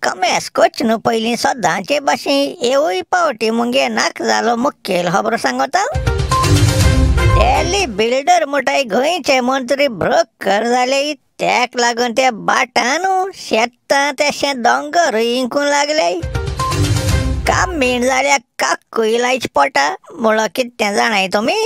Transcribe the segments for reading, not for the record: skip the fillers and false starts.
कमेस coach न्हू पयलीं सदांचे भाशेन येवूय पावटी मुगे नाक जालो मुखेल खबर सांगता. दिल्ली बिल्डर म्हणटाय गोंयचे मंत्री ब्रोकर जाले तेक लागून ते बाटां न्हू शेतां तेशें दोंगर इंकूंक लागले. कामीण जाल्या काकूय लायच पोटा म्हणलो कितें जाणाय तुमी.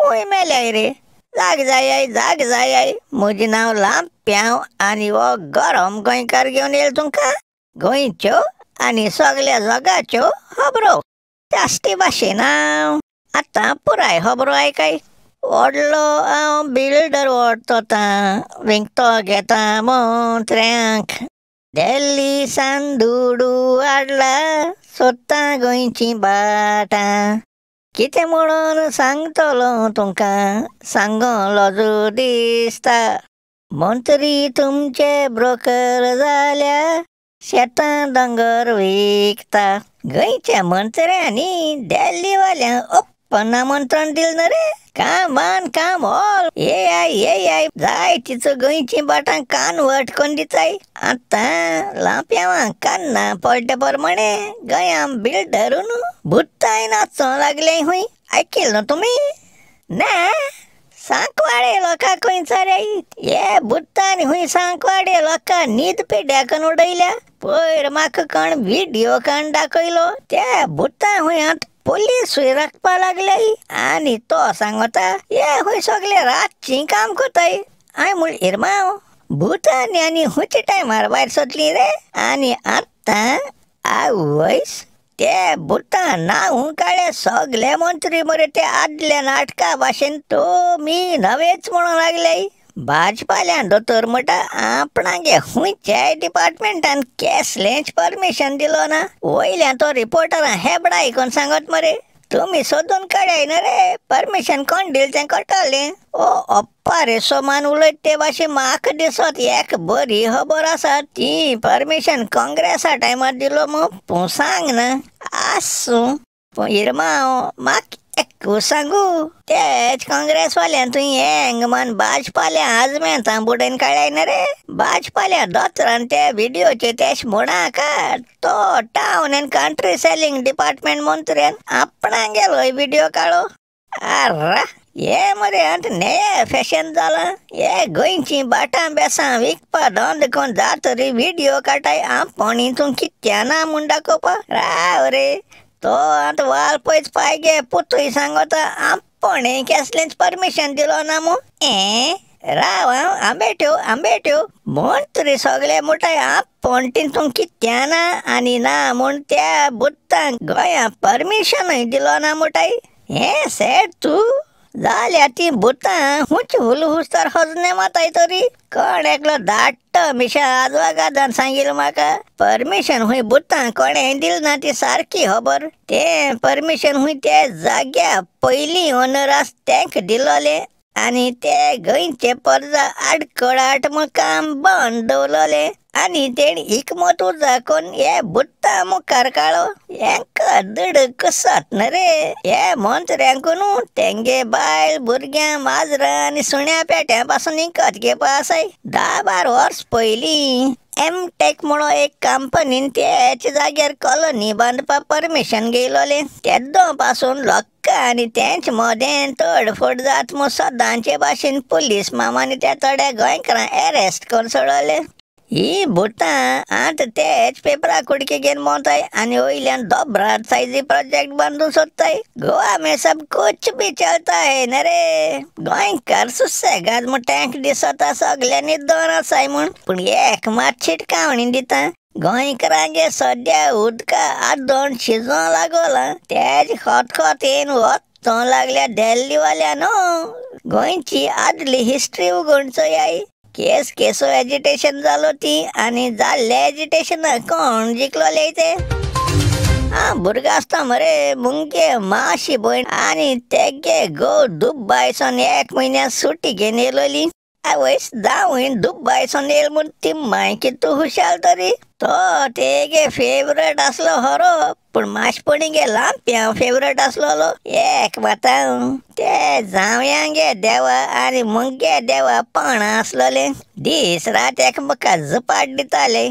उय मेल्याय रे जाग जाय जाग जाय म्हजें नांव लांप्यांव आनी हो गरम गोंयकार घेवन येयलो तुमकां गोंयच्यो आनी सगल्या जगाच्यो खबरो जास्ती भाशेन. हांव आतां पुराय खबरो आयकाय. व्हडलो हांव बिल्डर व्हडतोता विकतो घेता मंत्र्यांक दिल्ली सान दुडू हाडला सोदता गोंयचीं बाटां. कितें म्हणून सांगतलो तुमकां सांगो लजू दिसता. मंत्री तुमचे ब्रोकर जाल्या शेतां दोंगर विकता. गोंयच्या मंत्र्यांनी दिल्लीवाल्यांक ओपन आमंत्रण दिलें न्हू रे. काम काम ऑल येयाय येयाय जाय तिचो गोंयचीं बाटां कानवट करून दिताय. आतां लांप्यांवांक कान्ना पडटे प्रमाणे गोंयां बिल्डर न्हू भुतांय नाचोंक लागले खूंय. आयकिल्लें न्हू तुमी? ना सांकवाडे लोकांक खंयसर हे भुतांनी खूंय सांकवाडे लोकांक न्हीद पेड्याकन उडयल्या. पयर म्हाका कोण व्हिडियो काडून दाखयलो त्या भुतां खूंय आतां पोलिसूय राखपा लागले. आनी तो सांगता हे खूंय सगळे रातचीं काम करताय. हांवें म्हणलें इरमांव भुतांनी आनी खंयच्या टायमार भायर सरलीं रे. आनी आतां आवयस ते भुतां नांव काडले सगळे मंत्री मरे ते आदल्या नाटका भाशेन तो मी नवेच म्हणूंक लागले. भाजपाल्यान दोतोर म्हणटा आपणागे खंयच्याय डिपार्टमेंटान केसलेंच परमिशन दिलो ना. वयल्यान तो रिपोर्टरां हेबडाय करून सांगत मरे तुमी सोदून काडाय न्हू रे परमिशन कोण दिलें तें कळटलें. ओ अप्पा रे सोमान उलयत ते भाशेन म्हाका दिसत एक बरी खबर आसा ती परमिशन काँग्रेसा टायमार दिलो म्हूण तूं सांग ना. आसूं पूण इरमांव म्हाका एकू सांगू तेच काँग्रेसवाल्यान तुवें हेंग मान भाजपाल्या आजमेंतां बुडोवन काडल्याय न्हू रे. भाजपाल्या दोतोरान ते व्हिडियोचे तेश म्हणा तो town and country selling department मंत्र्यान आपणाक गेलो व्हिडियो काडलो. आर्रा हे मरे आतां नये फॅशन जालां. हे गोंयचीं बाटां बेसां विकपा धंद करून जातरी व्हिडियो काडटाय आपूण हितून कित्या ना म्हूण दाखोवपा. राव रे तो आतां वालपयच पाय गे पुतूय सांगता आपूण केसलेंच परमिशन दिलो ना म्हूण. राव हांव आंबेट्यो आंबेट्यो मंत्री सगळे म्हणटाय आपूण तितून कित्या ना आनी ना म्हूण त्या भुतांक गोंया परमिशनूय दिलो ना म्हणटाय. हें सॅड तूं जाल्यार तीं भुतां हुंच हुलहुस्तार हजने माताय तरी. कोण एकलो धाडटो मिशा आजवागादान सांगिल्लें म्हाका परमिशन खूंय भुतां कोणें दिलें ना ती सारकी खबर. तें परमिशन खूंय त्या जाग्या पयलीं ओनर आसा तेंक दिलोलें आनी ते गोंयचे परजा आडकळाट म्हूण काम बंद दवरलें आनी तेणी हिकमत उजा करून हे भुतां मुखार काडलो. हेंका दुडू कसत न्हू रे हे मंत्र्यांक न्हू तेंगे बायल भुरग्यां माजरां आनी सुण्या पेट्यां पासून विकत घेवपा आसाय. 10-12 वर्स पयलीं एमटेक म्हणून एक कंपनीन त्याच जाग्यार कॉलनी बांदपाक परमिशन घेयलोलें. तेदो पासून लोकां आनी तेंच मदें तडफड जात म्हूण सदांचे भाशेन पुलीस मामांनी त्या थोड्या गोंयकारांक एरेस्ट करून सोडले. ही भुतां आतां तेच पेपरा कुडके घेवन भोंवताय आनी वयल्यान दोबराद सायजी प्रोजेक्ट बांदून सोदताय. गोवा में सब कुछ भी चलता है न्हू रे. गोंयकार सुसेगाद म्हूण तेंक दिसता सगल्यांनी दोन आसाय म्हूण. पूण एक मात शिटकावणी दिता गोंयकारांगे सद्या उदका आदोण शिजोवंक लागोलां तेज खतखत येवन वचोंक लागल्या दिल्लीवाल्या न्हू. गोंयची आदली हिस्ट्री उगोवन चोयाय. केस केसो एजिटेशन जालो ती आनी जाल्ले एजिटेशनाक कोण जिखलोले ते. हांव भुरगो आसता मरे मुगे मावशी भयण आनी तेगे घोव दुबायसून एक म्हयन्या सुटी घेवन येयलोली. आवयस जावूय दुबायसून येयल म्हूण ती माय कितू हुशाल तरी. तो तेगे फेवरेट आसलो हरो, पूण माशपणीगे लांप्यांव फेवरेट आसलोलो. एक वतां ते जावयांगे देवा आनी मुगे देवा पण आसलोले. दीस रात एकमेका झपाट दिताले.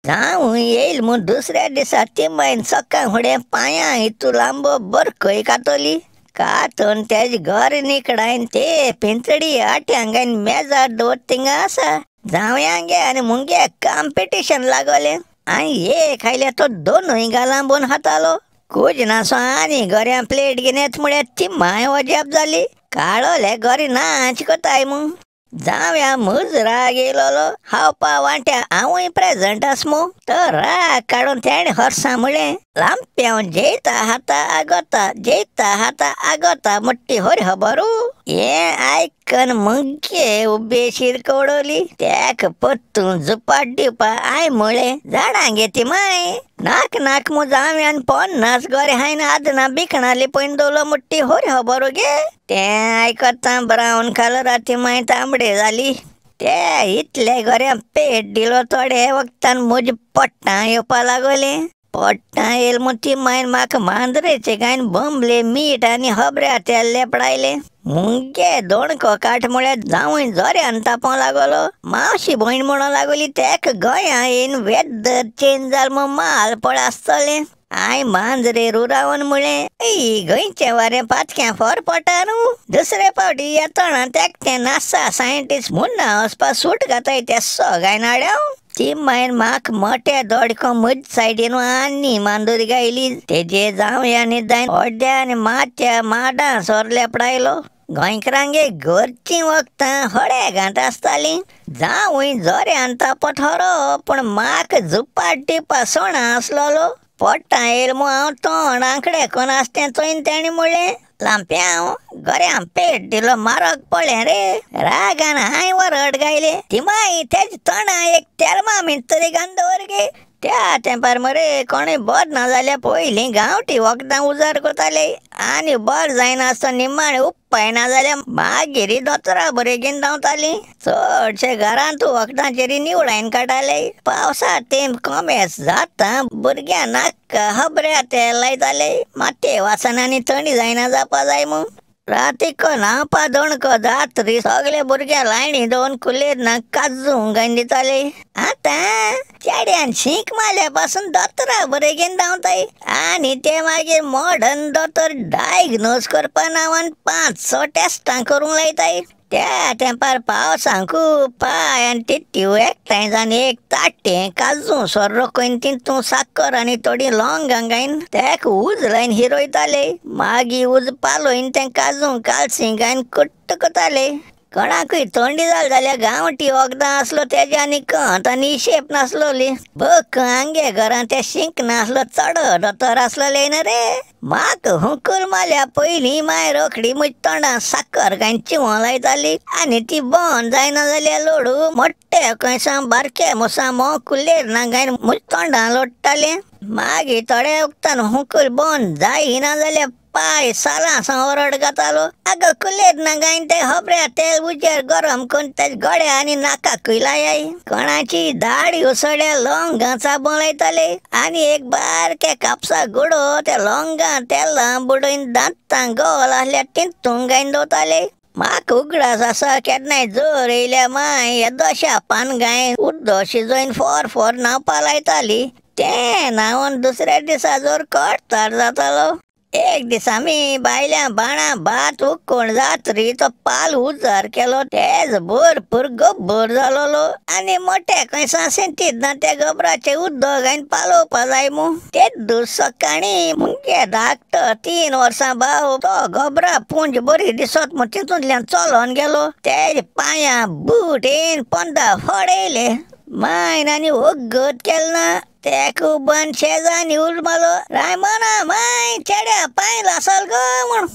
जावूय येयल म्हूण दुसऱ्या दिसा ती मायन सकाळ फुडें पांयां इतू लांबो बरकय कातली. कातून तेज घर निकडायन ते पिंचडी आट्यांगायन मेजार दवर थिंगा आसा. जावयांगे आनी मुगे कॉम्पिटिशन लागोलें. आनी एक आयल्या तो दोनूय गालां बोन खातालो. कुज नासो आनी गोऱ्यां प्लेट घेवन येत म्हळ्यार ती माय अजाप जाली. काळोले गोरी नाच कोताय मू. जावया म्हज राग येयलोलो. खावपा वांट्या हांवूय प्रेजंट आस मू. तो राग काडून तेणें हरसां म्हळें, लांप्यांव जेयता हाता आगोता जेयता हाता आगोता मोटी हरी खबरू. हें आयकन मुगे उबे शिरक उडोवली. तेका परतून झपाट दिवपा हांवें म्हळें, जाणा गे ती माय, नाक नाक मू जावयान 50 गोरे हांवें आदना बिकणां लिपयन दवरलो मोटी हरी खबरू गे. तें आयकता ब्रावन कलरा ती माय तांबडे जाली. ते इतले गोऱ्यां पेट दिलो थोडे वखदान म्हजी पोट्टां येवपा लागोलीं. पोट्टां येयल म्हूण ती मायन म्हाका मांद्रेचे गायन बंबले मीठ आनी खबऱ्या तेल लेपडायलें. मुगे दोणको काट म्हळ्यार जावूय जोऱ्यान तापोंक लागलो. मावशी भयण म्हणूंक लागली तेका गोंयां येवन वेदर चेंज जाल म्हूण माल पळ आसतलें. हांवें मांजरेर उरावन म्हळें, ऐ गोंयचें वारें पातक्यां फोर पडटा न्हू. दुसरे फावटी येतना तेका तें नासा सायंटिस्ट मुन्ना वचपा सूट घाताय ते सगळ्यान हाड्याव. ती मायन म्हाका मोठ्या दोडको म्हज सायडीन आनी मांदूर गायली. तेजे जावयांनी जायन ओड्या आनी माथ्या माडां सोर लेपडायलो. गोंयकारांगे घरचीं वखदां हड्या घांट आसतालीं. जावूय जोऱ्यान तापत हरो, पूण म्हाका झुपाट दिवपा सोणा आसलोलो. पोट्टां येयल म्हूण हांव तोंड आंकडे कोण आस तें चोयन तेणें म्हळें, लांप्यांव गोऱ्यां पेट दिलो मारक पळय रे. रागान हांवें वरड गायलें. ती माय तेज तोंडा एक तेर्मामीट तरी घालून दवर गे. त्या तेंपार मरे कोणूय बर ना जाल्यार पयलीं गांवठी वखदां उजार करताले आनी बर जायनासतना निमाणें उपाय ना जाल्यार मागीर दोतोरा बरें घेवन धांवतालीं. चडशे घरांत वखदांचेर निवळायन काडटाले. पावसा तेंप कोमेस जाता भुरग्यां नाका खबऱ्या तेल लायताले. मातये वासान आनी थंडी जायना जावपा जाय म्हूण. रातीको न्हांवपा दोणको जातरी सगळे भुरग्यां लायणी दोन कुलेर ना काजू गायन दिताले. आतां चेड्यान शींक मारल्या पासून दोतोरा बरें घेवन धांवताय आनी ते मागीर मॉडर्न दोतोर डायग्नोज करपा नांवान 5-6 टेस्टां करूंक लायताय. त्या तेंपार पावसांकू पांय आनी तिट्ट्यो एकठांय जावन एक ताट्टें काजू सोर रकोवन तितून साकर आनी थोडी लवंगां घायन तेका उज लायन हिरोयताले. मागीर उज पालोवन तें काजू कालसी घायन कुट्ट करताले. कोणाकूय थंडी जाली जाल्यार गांवठी वखदां आसलो तेजे आनी कंत आनी हिशेब नासलोली. बक आमगे घरांत तें शींक नासलो चडो दोतोर आसलोले न्हू रे. म्हाका हुंकूल मारल्या पयलीं माय रोखडी म्हज्या तोंडांत साकर घायन चिंवो लायताली आनी ती बंद जायना जाल्यार लोडू मोट्टे खंयसां बारके मुसां मोव कुलेर ना घायन म्हज्या तोंडांत लोडटालें. मागीर थोड्या वखदान हुंकूल बंद जायना जाल्यार पांय सालां सावन ओरड घातालो. आगो कुलेर ना घायन ते खबऱ्या तेल उजेर गरम करून तेज गळ्या आनी नाकाकूय लायाय. कोणाची दाडी उसळ्या लवंगां चाबूंक लायताले आनी एक बारके कापसा गुडो त्या लवंगां तेलां बुडोवन दांतां गोल आसल्यार तितूंक घायन दवरताले. म्हाका उगडास आसा केन्नाय जोर येयल्या माय येदोशा पान घायन उदक शिजोवन फोर फोर न्हांवपा लायताली. तें न्हांवन दुसऱ्या दिसा जोर कोडतार जातालो. एक दीस आमी बायल्या बाणा भात उकूण जातरी तो पाल उजार केलो. तेज भरपूर गोबर जालोलो आनी मोटे खंयसा सेंतीत ना त्या गोबराचें उदक घायन पालोवपा जाय मू. तेच दीस सकाळीं मुगे धाकटो 3 वर्सां भाव तो गोबरा पुंज बरी दिसत म्हूण तितूंतल्यान चलोन गेलो. तेज पांयां बूट येवन पोंदा फड येयले. मायन आनी वगत केलें ना. तेका उबन शेजान्नी उलो मारलो, रायमना माय चेड्या पांय लासल गो म्हूण.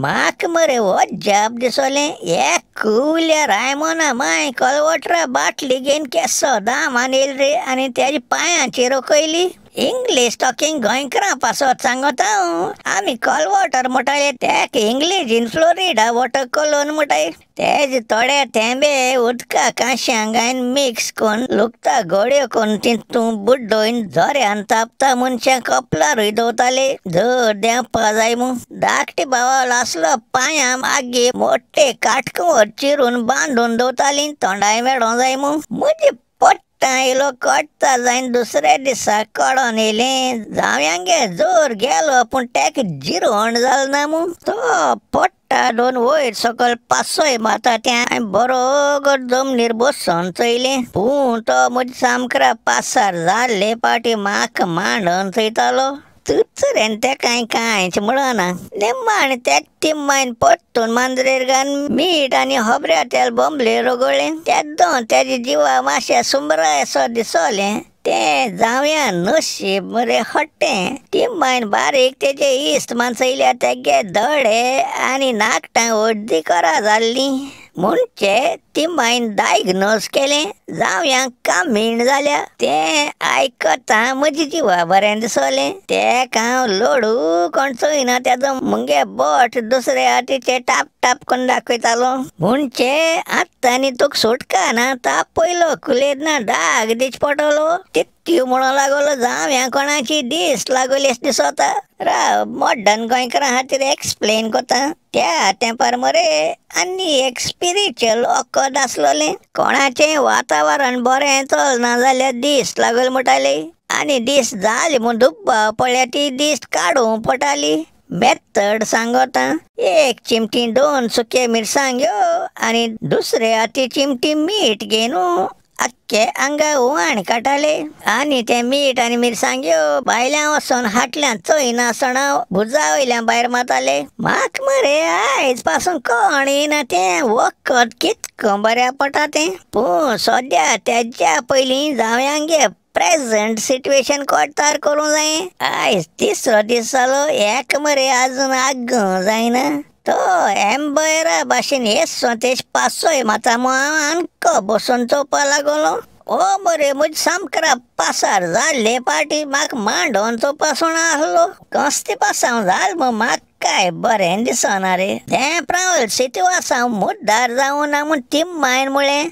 म्हाका मरे अजाप दिसलें. एक कुवल्या रायमना माय कलवटरा बाटली घेवन केसो दामान येयली रे आनी तेज्या पांयांचेर रकयली. इंग्लीश टॉकिंग गोंयकारां पासत सांगता हांव. आमी कॉल वॉटर म्हणटाले तेक इंग्लिजीन फ्लोरिडा वॉटर कोलोन म्हणटाय. तेज थोडे थेंबे उदका कांश्यांक घायन मिक्स करून लुगता गोडयो करून तितून बुड्डोवन झऱ्यान तापता मनशां कपलारूय दवरताले. जर देंवपा जाय मू. धाकटी बावल आसलो पांयां मागीर मोठे काटकुवर चिरून बांदून दवरताली तोंडाय मेळों जाय मू. म्हजी पोट्टां येयलो कोट्टा जायन दुसऱ्या दिसा कडोन येयलें. जावयांगे जोर गेलो पूण तेका जिरवण जालें ना मू. तो पोट्टा दोन वयर सकयल पासय मारता तें हांवें बरोबर जमनीर बसोन चोयलें. पूण तो म्हज्या सामकारा पासार जाल्ले पाटी म्हाका मांडोन चोयतालो. तुचरेन तेका हांवें कांयच म्हणना. निमाणें तेका तिम्मायन परतून मांजरेर घालून मीठ आनी खोबऱ्या तेल बोंबले रगडलें. तेदों तेजे जिवा मातशें सुमरायसो दिसलें. तें जावया नशीब मरे हट्टें. तिम्मायन बारीक तेजे इश्ट मानसयल्या तेगे दोळे आनी नाकटां अर्दी करा जाल्लीं. म्हणचे तिम्मायन डायग्नोज केलें जावयांक कामीण जाल्या. तें आयकता म्हजी जिवा बरें दिसलें. तेका हांव लोडू कोण चोयना तेजो मुगे बोट दुसऱ्या हातीचे टाप टाप करून दाखयतालो. म्हणचे आतां आनी तुका सुटका ना तापयलो कुलेर ना दाग these पडटलो. तित्यू म्हणूंक लागलो जावया कोणाची दीस लागली अशें दिसता. राव मॉडर्न गोंयकारां खातीर एक्सप्लेन करता. त्या तेंपार मरे आनी एक स्पिरिच्युअल वखद आसलोलें. कोणाचें वातावरण बरें चलना जाल्यार दीस लागल म्हणटाले आनी दीस जाले म्हूण दुब्बा पळ्ळ्यार ती दीस काडूंक पडटाली. मेथड सांगता. एक चिमटी 2 सुके मिरसांग्यो आनी दुसरे हाती चिमटी मीठ घेवन आख्खे आंगा हुवाण काडटाले आनी तें मीठ आनी मिरसांग्यो भायल्यान वचोन हाटल्यान चोयनासतना भुजा वयल्यान भायर मारताले. म्हाका मरे आयज पासून कोण येयना तें वखद कितको बऱ्या पडटा तें. पूण सद्या तेज्या पयलीं जावयांगे प्रेझंट सिट्युएशन कोर्तार करूंक जाय. आयज तिसरो दीस जालो एक मरे आजून आग्ग जायना. तो एम्बयरा भाशेन येसो तेज पासय मारता म्हूण हांव आनको बसून चोवपा लागलो. ओ मरे म्हज्या सामकारा पासार जाल्ले पाटी म्हाका मांडोन चोवपा सुणा आसलो. कसते पासांव जाल म्हूण म्हाका काय बरें दिसना रे. तें सितुआसांव मुद्दार जावं ना म्हूण तिम्मायन म्हळें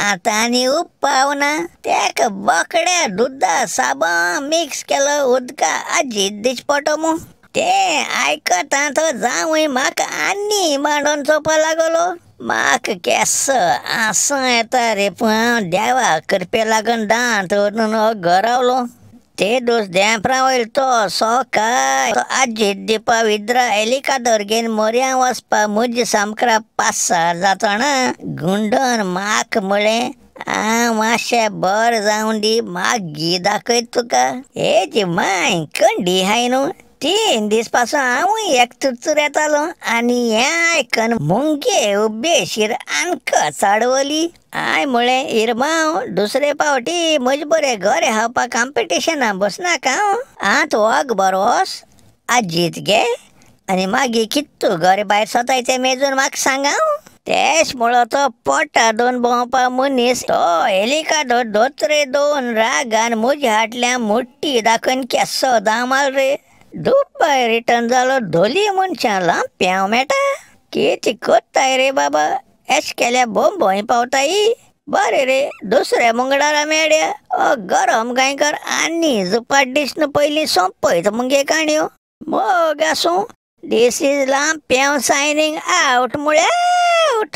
आतां आनी उपाव ना. तेका बोकड्या दुदा साबण मिक्स केलो उदका आजीत these पडटो मू. तें आयकता तो जावूय म्हाका आनी मांडोन चोवपा लागलो. म्हाका केस आसूं येता रे पूण हांव देवा करपे लागून दांत व्हरून घरावलो. ते दोस देंपरा वयलो तो सोकाय तो आजीत दिवपा विद्रा हेलिकादर घेवन मोरयां वचपा म्हज्या सामकारा पासार जातना गुंडन म्हाका म्हळें हांव मातशें बरें जावं दी मागीर दाखयत तुका. हेजी माय कंडी हाय न्हू. 3 दीस पासून हांवूय एक तुरतुर येतालो आनी हें आयकन मुंगे उबेशीर आनक चाडवली. हांवें म्हळें इरमांव दुसरे पावटी म्हजे बरें गोरे खावपा कॉम्पिटिशनाक बसनाका हांव. आतां वग बरो वोस आजीत घे आनी मागीर कित्तू गोरे भायर सोताय तें मेजून म्हाका सांग हांव. तेश म्हणलो तो पोटा दोन भोंवपा मनीस तो हेलिकादो धोत्रे 2 रागान म्हज्या हाटल्यान मुट्टी दाखोवन केसो दामाल रे. दुबाय रिटर्न जालो धोली मनशां लांप्यांव मेळटा. कितें कोत्ताय रे बाबा एश केल्या बोंबोय पावताय. बरें रे दुसऱ्या मंगळारा मेळ्या. ओ गरम गांयकर आनी जुपाट दीस पयलीं सोंपयत मुगे काणयो. मोग आसूं. दीस is लांप्यांव सायनींग आवट म्हळ्यार आवट.